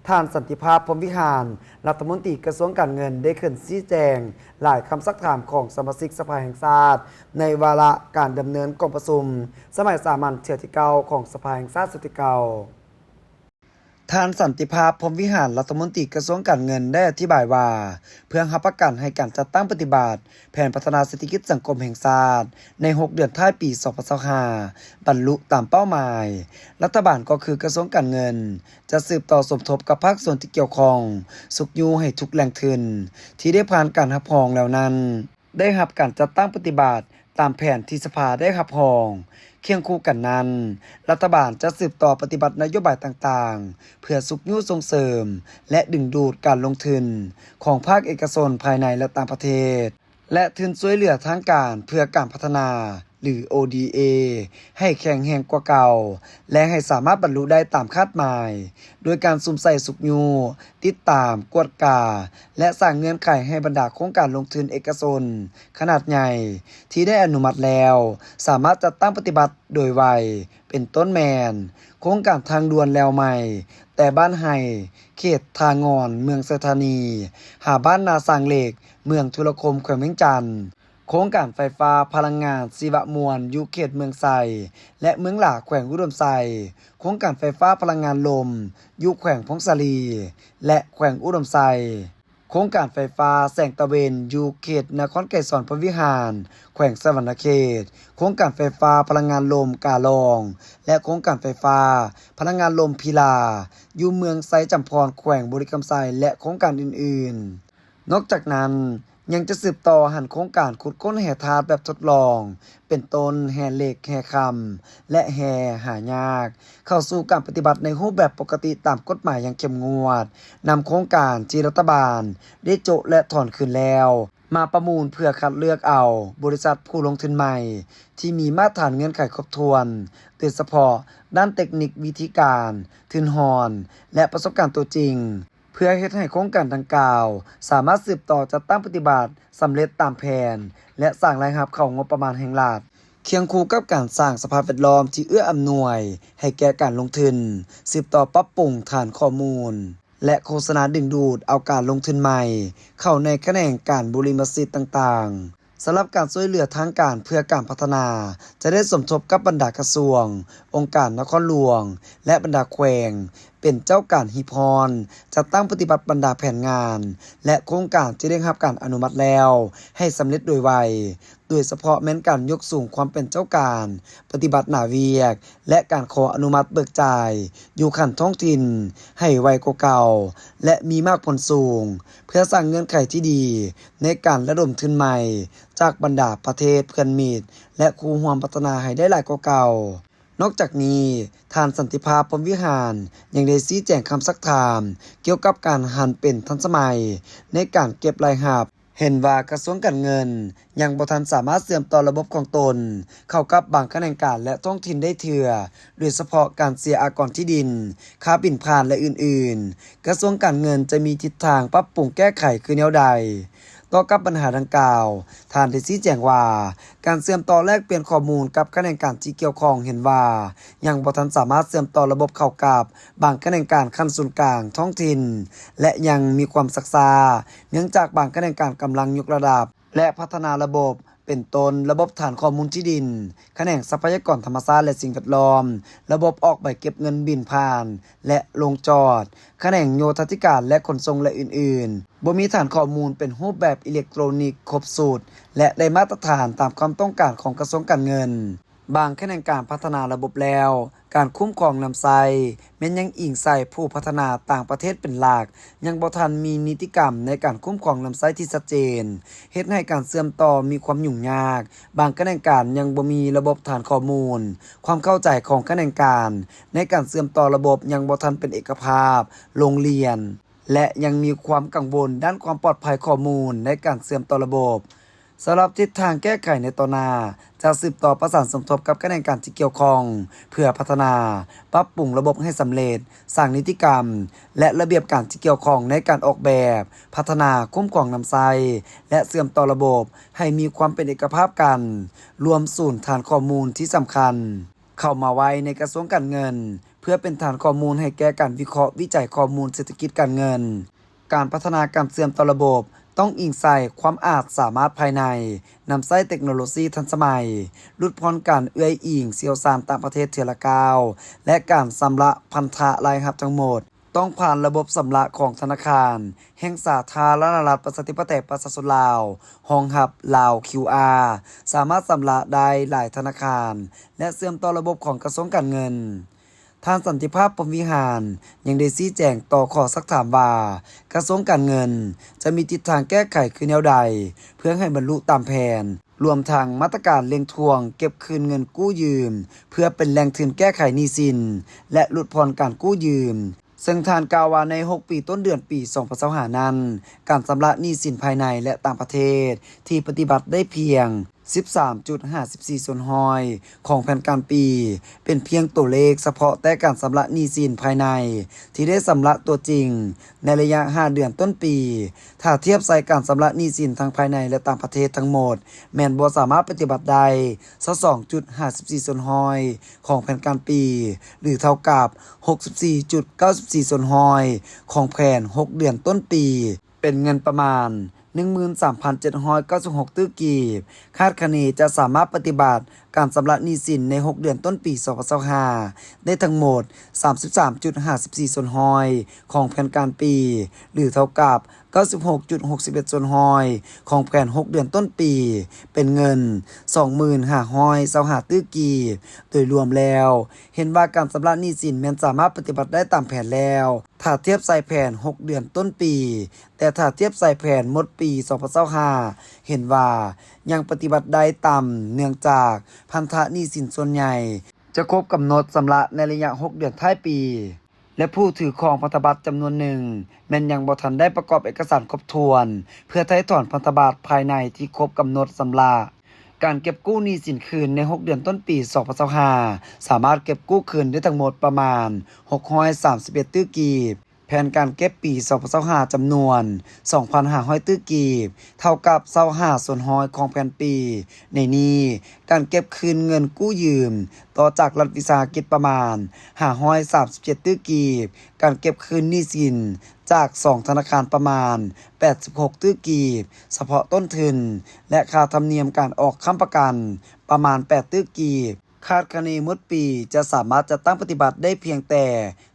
ທ່ານ ສັນຕິພາບ ພົມວິຫານ ລັດຖະມົນຕີກະຊວງການເງິນ ໄດ້ຂຶ້ນຊີ້ແຈງຫຼາຍຄຳຊັກຖາມຂອງສະມາຊິກສະພາແຫ່ງຊາດ ໃນວາລະການດຳເນີນກອງປະຊຸມສະໄໝສາມັນເທື່ອທີເກົ້າຂອງສະພາແຫ່ງຊາດຊຸດທີເກົ້າ. ທ່ານ ສັນຕິພາບ ພົມວິຫານ ລັດຖະມົນຕີກະຊວງການເງິນ ໄດ້ອະທິບາຍວ່າ ເພື່ອຮັບປະກັນໃຫ້ການຈັດຕັ້ງປະຕິບັດ ແຜນພັດທະນາເສດຖະກິດສັງຄົມແຫ່ງຊາດໃນຫົກເດືອນທ້າຍປີສອງພັນຊາວຫ້າ ບັນລຸຕາມເປົ້າໝາຍ, ລັດຖະບານກໍຄືກະຊວງການເງິນ ຈະສືບຕໍ່ສົມທົບກັບພາກສ່ວນທີ່ກ່ຽວຂ້ອງ, ຊຸກຍູ້ໃຫ້ທຸກແຫຼ່ງທຶນທີ່ໄດ້ຜ່ານການຮັບຮອງແລ້ວນັ້ນ ໄດ້ຮັບການຈັດຕັ້ງປະຕິບັດຕາມແຜນທີ່ສະພາໄດ້ຮັບຮອງ. ຄຽງຄູ່ກັນນັ້ນ, ລັດຖະບານຈະສືບຕໍ່ປະຕິບັດນະໂຍບາຍຕ່າງໆ ເພື່ອຊຸກຍູ້ສົ່ງເສີມ ແລະ ດຶງດູດການລົງທຶນຂອງພາກເອກະຊົນພາຍໃນ ແລະ ຕ່າງປະເທດ ແລະ ທຶນຊ່ວຍເຫຼືອທາງການເພື່ອການພັດທະນາ ຫຼື ໂອດີເອ ໃຫ້ແຂງແຮງກວ່າເກົ່າ ແລະ ໃຫ້ສາມາດບັນລຸໄດ້ຕາມຄາດໝາຍ ໂດຍການສຸມໃສ່ຊຸກຍູ້, ຕິດຕາມ, ກວດກາ ແລະ ສ້າງເງື່ອນໄຂໃຫ້ບັນດາໂຄງການລົງທຶນເອກະຊົນຂະໜາດໃຫຍ່ທີ່ໄດ້ອະນຸມັດແລ້ວ ສາມາດຈັດຕັ້ງປະຕິບັດໂດຍໄວ, ເປັນຕົ້ນແມ່ນ ໂຄງການທາງດ່ວນແລວໃໝ່ ແຕ່ບ້ານໄຮ່ ເຂດທ່າງ່ອນ ເມືອງໄຊທານີ ຫາບ້ານນາສາງເຫຼັກ ເມືອງທຸລະຄົມ ແຂວງວຽງຈັນ, ໂຄງການໄຟຟ້າພະລັງງານຊີວະມວນ ຢູ່ເຂດເມືອງໄຊ ແລະ ເມືອງຫຼາ ແຂວງອຸດົມໄຊ, ໂຄງການໄຟຟ້າພະລັງງານລົມ ຢູ່ແຂວງຜົ້ງສາລີ ແລະ ແຂວງອຸດົມໄຊ, ໂຄງການໄຟຟ້າແສງຕາເວັນ ຢູ່ເຂດນະຄອນໄກສອນພົມວິຫານ ແຂວງສະຫວັນນະເຂດ, ໂຄງການໄຟຟ້າພະລັງງານລົມກາລອງ ແລະ ໂຄງການໄຟຟ້າພະລັງງານລົມພີລາ ຢູ່ເມືອງໄຊຈຳພອນ ແຂວງບໍລິຄຳໄຊ ແລະ ໂຄງການອື່ນໆ. ນອກຈາກນັ້ນ ຍັງຈະສືບຕໍ່ຫັນໂຄງການຂຸດຄົ້ນແຮ່ທາດແບບທົດລອງ ເປັນຕົ້ນແຮ່ເຫຼັກ, ແຮ່ຄຳ ແລະ ແຮ່ຫາຍາກ ເຂົ້າສູ່ການປະຕິບັດໃນຮູບແບບປົກກະຕິຕາມກົດໝາຍຢ່າງເຂັ້ມງວດ, ນຳໂຄງການທີ່ລັດຖະບານໄດ້ໂຈະ ແລະ ຖອນຄືນແລ້ວ ມາປະມູນເພື່ອຄັດເລືອກເອົາບໍລິສັດຜູ້ລົງທຶນໃໝ່ ທີ່ມີມາດຖານເງື່ອນໄຂຄົບຖ້ວນ, ໂດຍສະເພາະດ້ານເຕັກນິກ, ວິທີການ, ທຶນຮອນ ແລະ ປະສົບການຕົວຈິງ ເພື່ອເຮັດໃຫ້ໂຄງການດັ່ງກ່າວສາມາດສືບຕໍ່ຈັດຕັ້ງປະຕິບັດສຳເລັດຕາມແຜນ ແລະ ສ້າງລາຍຮັບເຂົ້າງົບປະມານແຫ່ງລັດ, ຄຽງຄູ່ກັບການສ້າງສະພາບແວດລ້ອມທີ່ເອື້ອອຳນວຍໃຫ້ແກ່ການລົງທຶນ, ສືບຕໍ່ປັບປຸງຖານຂໍ້ມູນ ແລະ ໂຄສະນາດຶງດູດເອົາການລົງທຶນໃໝ່ເຂົ້າໃນຂະແໜງການບຸລິມະສິດຕ່າງໆ. ສຳລັບການຊ່ວຍເຫຼືອທາງການເພື່ອການພັດທະນາ ຈະໄດ້ສົມທົບກັບບັນດາກະຊວງ, ອົງການນະຄອນຫຼວງ ແລະ ບັນດາແຂວງ ເປັນເຈົ້າການຮີບຮ້ອນ, ຈັດຕັ້ງປະຕິບັດບັນດາແຜນງານ ແລະ ໂຄງການທີ່ໄດ້ຮັບການອະນຸມັດແລ້ວໃຫ້ສຳເລັດໂດຍໄວ, ໂດຍສະເພາະແມ່ນການຍົກສູງຄວາມເປັນເຈົ້າການປະຕິບັດໜ້າວຽກ ແລະ ການຂໍອະນຸມັດເບີກຈ່າຍຢູ່ຂັ້ນທ້ອງຖິ່ນໃຫ້ໄວກວ່າເກົ່າ ແລະ ມີໝາກຜົນສູງ ເພື່ອສ້າງເງື່ອນໄຂທີ່ດີໃນການລະດົມທຶນໃໝ່ຈາກບັນດາປະເທດເພື່ອນມິດ ແລະ ຄູ່ຮ່ວມພັດທະນາໃຫ້ໄດ້ຫຼາຍກວ່າເກົ່າ. ນອກຈາກນີ້, ທ່ານ ສັນຕິພາບ ພົມວິຫານ ຍັງໄດ້ຊີ້ແຈງຄຳຊັກຖາມກ່ຽວກັບການຫັນເປັນທັນສະໄໝໃນການເກັບລາຍຮັບ, ເຫັນວ່າກະຊວງການເງິນຍັງບໍ່ທັນສາມາດເຊື່ອມຕໍ່ລະບົບຂອງຕົນເຂົ້າກັບບາງຂະແໜງການ ແລະ ທ້ອງຖິ່ນໄດ້ເທື່ອ, ໂດຍສະເພາະການເສຍອາກອນທີ່ດິນ, ຄ່າບິນຜ່ານ ແລະ ອື່ນໆ. ກະຊວງການເງິນຈະມີທິດທາງປັບປຸງແກ້ໄຂຄືແນວໃດ? ຕໍ່ກັບບັນຫາດັ່ງກ່າວ, ທ່ານໄດ້ຊີ້ແຈງວ່າ ການເຊື່ອມຕໍ່ແລກປ່ຽນຂໍ້ມູນກັບຂະແໜງການທີ່ກ່ຽວຂ້ອງເຫັນວ່າ ຍັງບໍ່ທັນສາມາດເຊື່ອມຕໍ່ລະບົບເຂົ້າກັບບາງຂະແໜງການຂັ້ນສູນກາງ, ທ້ອງຖິ່ນ ແລະ ຍັງມີຄວາມຊັກຊ້າ, ເນື່ອງຈາກບາງຂະແໜງການກຳລັງຍົກລະດັບ ແລະ ພັດທະນາລະບົບ ເປັນຕົ້ນ ລະບົບຖານຂໍ້ມູນທີ່ດິນ, ຂະແໜງຊັບພະຍາກອນທຳມະຊາດ ແລະ ສິ່ງແວດລ້ອມ, ລະບົບອອກໃບເກັບເງິນບິນຜ່ານ ແລະ ລົງຈອດ, ຂະແໜງໂຍທາທິການ ແລະ ຂົນສົ່ງ ແລະ ອື່ນໆ. ບໍ່ມີຖານຂໍ້ມູນເປັນຮູບແບບອີເລັກໂຕຣນິກຄົບຊຸດ ແລະ ໄດ້ມາດຕະຖານຕາມຄວາມຕ້ອງການຂອງກະຊວງການເງິນ. ບາງຂະແໜງການພັດທະນາລະບົບແລ້ວ, ການຄຸ້ມຄອງນຳໃຊ້ແມ່ນຍັງອີງໃສ່ຜູ້ພັດທະນາຕ່າງປະເທດເປັນຫຼັກ, ຍັງບໍ່ທັນມີນິຕິກຳໃນການຄຸ້ມຄອງນຳໃຊ້ທີ່ຊັດເຈນ, ເຮັດໃຫ້ການເຊື່ອມຕໍ່ມີຄວາມຫຍຸ້ງຍາກ. ບາງຂະແໜງການຍັງບໍ່ມີລະບົບຖານຂໍ້ມູນ, ຄວາມເຂົ້າໃຈຂອງຂະແໜງການໃນການເຊື່ອມຕໍ່ລະບົບຍັງບໍ່ທັນເປັນເອກະພາບ, ລົງລຽນ ແລະ ຍັງມີຄວາມກັງວົນດ້ານຄວາມປອດໄພຂໍ້ມູນໃນການເຊື່ອມຕໍ່ລະບົບ. ສຳລັບທິດທາງແກ້ໄຂໃນຕໍ່ໜ້າ, ຈະສືບຕໍ່ປະສານສົມທົບກັບຂະແໜງການທີ່ກ່ຽວຂ້ອງ ເພື່ອພັດທະນາ, ປັບປຸງລະບົບໃຫ້ສຳເລັດ, ສ້າງນິຕິກຳ ແລະ ລະບຽບການທີ່ກ່ຽວຂ້ອງໃນການອອກແບບ, ພັດທະນາ, ຄຸ້ມຄອງນຳໃຊ້ ແລະ ເຊື່ອມຕໍ່ລະບົບໃຫ້ມີຄວາມເປັນເອກະພາບກັນ, ລວມສູນຖານຂໍ້ມູນທີ່ສຳຄັນ ເຂົ້າມາໄວ້ໃນກະຊວງການເງິນ ເພື່ອເປັນຖານຂໍ້ມູນໃຫ້ແກ່ການວິເຄາະວິໄຈຂໍ້ມູນເສດຖະກິດການເງິນ. ການພັດທະນາການເຊື່ອມຕໍ່ລະບົບ ຕ້ອງອີງໃສ່ຄວາມອາດສາມາດພາຍໃນ, ນຳໃຊ້ເຕັກໂນໂລຊີທັນສະໄໝ, ຫຼຸດຜ່ອນການເອື້ອຍອີງຊ່ຽວຊານຕ່າງປະເທດເທື່ອລະກ້າວ ແລະ ການຊຳລະພັນທະລາຍຮັບທັງໝົດ ຕ້ອງຜ່ານລະບົບຊຳລະຂອງທະນາຄານແຫ່ງສາທາລະນະລັດ ປະຊາທິປະໄຕ ປະຊາຊົນລາວ ຮອງຮັບ Lao QR ສາມາດຊຳລະໄດ້ຫຼາຍທະນາຄານ ແລະ ເຊື່ອມຕໍ່ລະບົບຂອງກະຊວງການເງິນ. ທ່ານ ສັນຕິພາບ ພົມວິຫານ ຍັງໄດ້ຊີ້ແຈງຕໍ່ຂໍ້ຊັກຖາມວ່າ ກະຊວງການເງິນຈະມີທິດທາງແກ້ໄຂຄືແນວໃດ ເພື່ອໃຫ້ບັນລຸຕາມແຜນ, ລວມທັງມາດຕະການເລັ່ງທວງເກັບຄືນເງິນກູ້ຢືມ ເພື່ອເປັນແຫຼ່ງທຶນແກ້ໄຂໜີ້ສິນ ແລະ ຫຼຸດຜ່ອນການກູ້ຢືມ. ເຊິ່ງທ່ານກ່າວວ່າໃນຫົກປີຕົ້ນເດືອນປີສອງພັນຊາວຫ້ານັ້ນ, ການຊຳລະໜີ້ສິນພາຍໃນ ແລະ ຕ່າງປະເທດທີ່ປະຕິບັດໄດ້ພຽງສິບສາມຈຸດຫ້າສິບສີ່ສ່ວນຮ້ອຍຂອງແຜນການປີ ເປັນພຽງຕົວເລກສະເພາະແຕ່ການຊຳລະໜີ້ສິນພາຍໃນທີ່ໄດ້ຊຳລະຕົວຈິງໃນໄລຍະຫ້າເດືອນຕົ້ນປີ. ຖ້າທຽບໃສ່ການຊຳລະໜີ້ສິນທັງພາຍໃນ ແລະ ຕ່າງປະເທດທັງໝົດ ແມ່ນບໍ່ສາມາດປະຕິບັດໄດ້ຊາວສອງຈຸດຫ້າສິບສີ່ສ່ວນຮ້ອຍຂອງແຜນການປີ ຫຼື ເທົ່າກັບຫົກສິບສີ່ຈຸດເກົ້າສິບສີ່ສ່ວນຮ້ອຍຂອງແຜນຫົກເດືອນຕົ້ນປີ. ເປັນເງິນປະມານໜຶ່ງໝື່ນສາມພັນເຈັດຮ້ອຍເກົ້າສິບຫົກຕື້ກີບ. ຄາດຄະເນຈະສາມາດປະຕິບັດການຊຳລະໜີ້ສິນໃນຫົກເດືອນຕົ້ນປີສອງພັນຊາວຫ້າໄດ້ທັງໝົດສາມສິບສາມຈຸດຫ້າສິບສີ່ສ່ວນຮ້ອຍຂອງແຜນການປີ ຫຼື ເທົ່າກັບເກົ້າສິບຫົກຈຸດຫົກສິບເອັດສ່ວນຮ້ອຍຂອງແຜນຫົກເດືອນຕົ້ນປີ ເປັນເງິນສອງໝື່ນຫ້າຮ້ອຍຊາວຫ້າຕື້ກີບ. ໂດຍລວມແລ້ວ ເຫັນວ່າການຊຳລະໜີ້ສິນແມ່ນສາມາດປະຕິບັດໄດ້ຕາມແຜນແລ້ວ ຖ້າທຽບໃສ່ແຜນຫົກເດືອນຕົ້ນປີ, ແຕ່ຖ້າທຽບໃສ່ແຜນໝົດປີສອງພັນຊາວຫ້າ ເຫັນວ່າຍັງປະຕິບັດໄດ້ຕ່ຳ ເນື່ອງຈາກພັນທະໜີ້ສິນສ່ວນໃຫຍ່ຈະຄົບກຳນົດຊຳລະໃນໄລຍະຫົກເດືອນທ້າຍປີ ແລະ ຜູ້ຖືຄອງພັນທະບັດຈຳນວນໜຶ່ງແມ່ນຍັງບໍ່ທັນໄດ້ປະກອບເອກະສານຄົບຖ້ວນ ເພື່ອໄຖ່ຖອນພັນທະບັດພາຍໃນທີ່ຄົບກຳນົດຊຳລະ. ການເກັບກູ້ໜີ້ສິນຄືນໃນຫົກເດືອນຕົ້ນປີສອງພັນຊາວຫ້າ ສາມາດເກັບກູ້ຄືນໄດ້ທັງໝົດປະມານຫົກຮ້ອຍສາມສິບເອັດຕື້ກີບ. ແຜນການເກັບປີສອງພັນຊາວຫ້າຈຳນວນສອງພັນຫ້າຮ້ອຍຕື້ກີບ ເທົ່າກັບຊາວຫ້າສ່ວນຮ້ອຍຂອງແຜນປີ. ໃນນີ້ ການເກັບຄືນເງິນກູ້ຢືມຕໍ່ຈາກລັດວິສາຫະກິດປະມານຫ້າຮ້ອຍສາມສິບເຈັດຕື້ກີບ, ການເກັບຄືນໜີ້ສິນຈາກສອງທະນາຄານປະມານແປດສິບຫົກຕື້ກີບ ສະເພາະຕົ້ນທຶນ ແລະ ຄ່າທຳນຽມການອອກຄ້ຳປະກັນປະມານແປດຕື້ກີບ. ຄາດຄະເນໝົດປີຈະສາມາດຈັດຕັ້ງປະຕິບັດໄດ້ພຽງແຕ່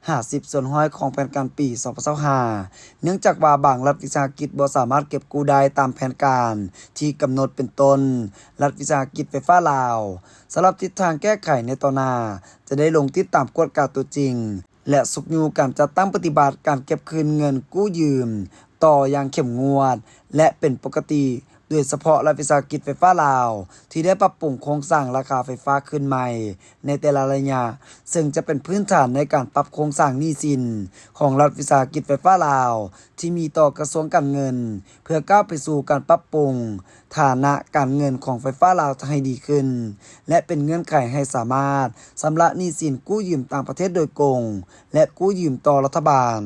ຫ້າສິບສ່ວນຮ້ອຍຂອງແຜນການປີສອງພັນຊາວຫ້າ ເນື່ອງຈາກວ່າບາງລັດວິສາຫະກິດບໍ່ສາມາດເກັບກູ້ໄດ້ຕາມແຜນການທີ່ກຳນົດ ເປັນຕົ້ນ ລັດວິສາຫະກິດໄຟຟ້າລາວ. ສຳລັບທິດທາງແກ້ໄຂໃນຕໍ່ໜ້າ ຈະໄດ້ລົງຕິດຕາມກວດກາຕົວຈິງ ແລະ ຊຸກຍູ້ການຈັດຕັ້ງປະຕິບັດການເກັບຄືນເງິນກູ້ຢືມຕໍ່ຢ່າງເຂັ້ມງວດ ແລະ ເປັນປົກກະຕິ, ໂດຍສະເພາະລັດວິສາຫະກິດໄຟຟ້າລາວ ທີ່ໄດ້ປັບປຸງໂຄງສ້າງລາຄາໄຟຟ້າຄືນໃໝ່ໃນແຕ່ລະໄລຍະ, ເຊິ່ງຈະເປັນພື້ນຖານໃນການປັບໂຄງສ້າງໜີ້ສິນຂອງລັດວິສາຫະກິດໄຟຟ້າລາວ ທີ່ມີຕໍ່ກະຊວງການເງິນ ເພື່ອກ້າວໄປສູ່ການປັບປຸງຖານະການເງິນຂອງໄຟຟ້າລາວໃຫ້ດີຂຶ້ນ ແລະ ເປັນເງື່ອນໄຂໃຫ້ສາມາດຊຳລະໜີ້ສິນກູ້ຢືມຕ່າງປະເທດໂດຍກົງ ແລະ ກູ້ຢືມຕໍ່ລັດຖະບານ.